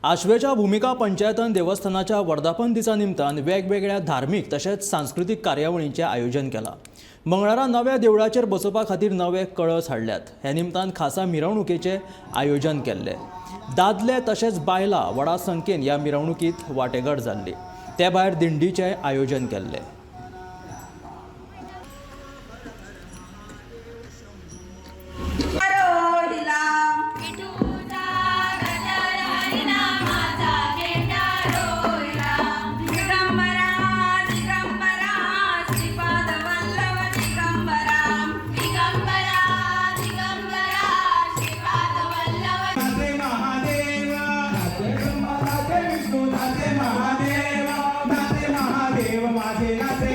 आश्वेच्या भुमिका पंचायतन देवस्थानाच्या वर्धापन दिसा निमतान वेगवेगळ्या धार्मीक तशेंच सांस्कृतीक कार्यावळींचें आयोजन केलां. मंगळारा नव्या देवळाचेर बसोवपा खातीर नवे कळस हाडल्यात. हे निमतान खासा मिरवणुकेचें आयोजन केल्लें. दादले तशेंच बायलां व्हडा संख्येन ह्या मिरवणुकींत वांटेकार जाल्लीं. ते भायर दिंडीचें आयोजन केल्लें. नाचे महादेव, नाचे ब्रह्मा, नाचे विष्णू, नाचे महादेव, नाचे महादेव माझे.